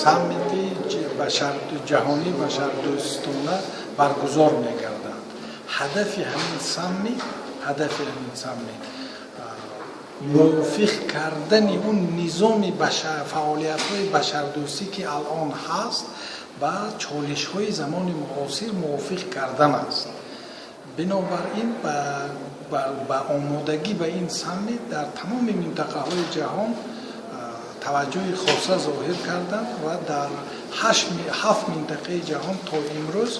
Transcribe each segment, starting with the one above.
Саммити ҷаҳонии башардӯстона баргузор мегардад. Ҳадафи ҳамин саммит мувофиқ кардани он низоми фаъолиятҳои башардӯстӣ, ки алон ҳаст, ба чолишҳои замони муосир мувофиқ кардан аст. Бинобар ин ба омодагӣ ба ин саммит дар тамоми минтақаҳои ҷаҳон таваҷҷӯҳи хоса зоҳир карданд ва дар ҳафт минтақаи ҷаҳон то имрӯз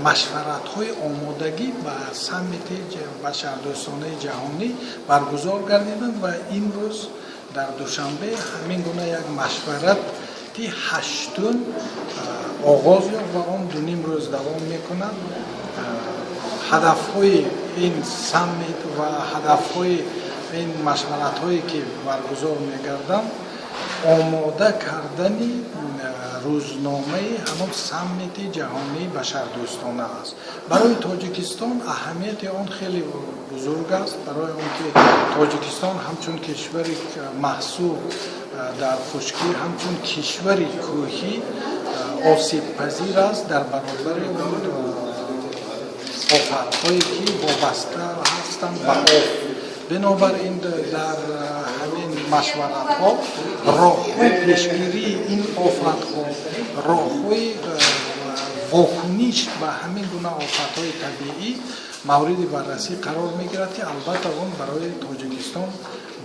машваратҳои омодагӣ ба саммити башардӯстонаи ҷаҳонӣ баргузор гардиданд ва имрӯз дар Душанбе ҳамин гуна як машварати ҳаштум оғоз ёфт ва он 2.5 рӯз давом мекунад. Ҳадафҳои ин саммит ва ҳадафҳои ин машваратҳое, ки баргузор мегарданд, омода кардани рӯзномаи ҳамон саммити ҷаҳонии башардӯстона аст. Барои Тоҷикистон аҳамияти он хеле бузург аст, барои он ки Тоҷикистон ҳамчун кишвари маҳсур дар хушкӣ, ҳамчун кишвари кӯҳӣ осебпазир аст дар баробари он офатҳое, ки вобаста ҳастанд ба об. Бинобар ин дар ҳамин машваратҳо роҳҳои пешгирии ин офатҳо, роҳҳои вокуниш ба ҳамин гуна офатҳои табиӣ мавриди баррасӣ қарор мегирад, ки албатта он барои Тоҷикистон,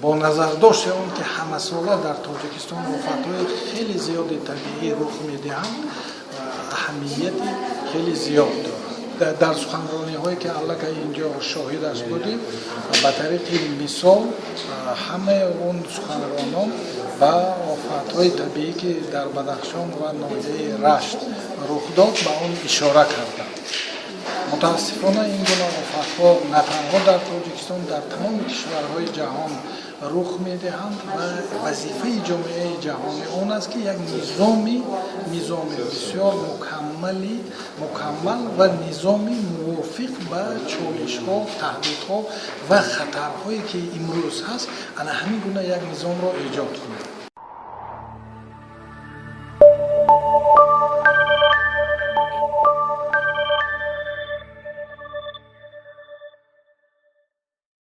бо назардошти он ки ҳамасола дар Тоҷикистон офатҳои хеле зиёди табиӣ рух медиҳанд, аҳамияти хеле зиёд дорад. Дар суханрониҳое, ки аллакай инҷо шоҳидаш будем, ба тариқи мисол ҳамаи он суханронон ба офатҳои табиӣ, ки дар Бадахшон ва ноҳияи Рашт рух дод, ба он ишора карданд. Мутаассифона, ин гуна офатҳо на танҳо дар Тоҷикистон, дар тамоми кишварҳои ҷаҳон рух медиҳанд ва вазифаи ҷомеаи ҷаҳонӣ он аст, ки як низоми бисёр мукаммал ва низоми мувофиқ ба чолишҳо, таҳдидҳо ва хатарҳое, ки имрӯз ҳаст, ана ҳамин гуна як низомро эҷод кунад.